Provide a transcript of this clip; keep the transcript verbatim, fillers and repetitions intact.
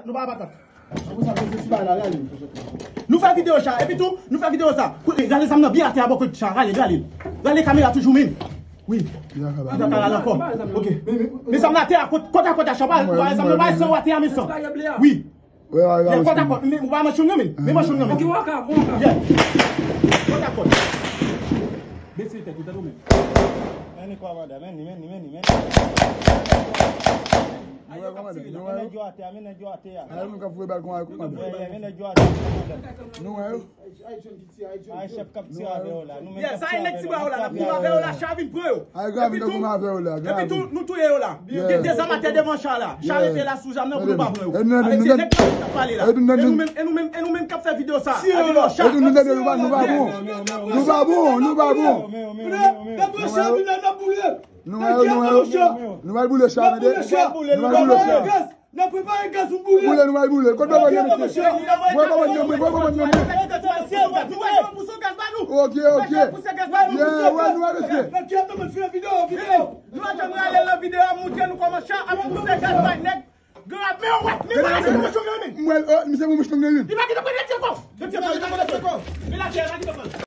Nou pa patat. Apre sa, nou fè ti bagay la, rale. Nou fè videyo sa, epi tou, nou fè videyo sa. Koute, rale zam nan byen atè a bò kote sa, rale, rale. Rale kamera toujou menm. Wi. Li pa ka rale ankò. Ok. Men zam nan atè a, kot, kot a kot a, sa, pa, pa, zam nan, pa, san atè a, men san. Wi. Wi, wi, wi. Kot a kot, men, ou pa manchon nan men. Men manchon nan men. Ok, waka, waka. Yeah. Kot a kot. Bese tèt ou, tèt ou menm. Men li kòmandan, men li, men li, men li, men li. Ayo, kòmandan, men nèg yo atè a, men nèg yo atè a. Ay, moun k ap voye bal kon ay kòmandan. Yeah, yeah, men nèg yo atè a, kòmandan. Nou wè yo. Ay, chèf k ap tire avè yo la. Nou menm k ap tire avè yo la. Sa e nèg ti bwa yo la, n ap goumen avè yo la, chavin pran yo. Ay, grav, nou goumen avè yo la, grav. Epi tou, nou touye yo la. Gen de zam atè devan cha la. Cha rete la sou zam nan pou nou pa pran yo. Avèk se nèg la k ap pale la. E nou menm, e nou menm, e nou menm k ap fè videyo sa. Avè yo cha. E nou, nou, nou pa bon. Nou pa bon, nou pa bon. Nou wè yo, nou wè yo. Nou al boule cha, tande. Nou al boule cha. Nou al boule cha. N ap prepare gaz pou boule. Boule, nou al boule. Kot bò mwen mesye? Wè bò mwen, wè bò mwen. Ok, ok. Yeah, wè, nou al mesye. Nou al janm rale nan videyo a, montre nou kòman cha ap pouse gaz bay nèg. Grav, men wè, men wè, men wè, men wè. Mwen, oh, misye pou mouch nan men. Li pa gen de pwennèt kò. Li pa gen de pwennèt kò. Men la tè, pa gen de pwennèt.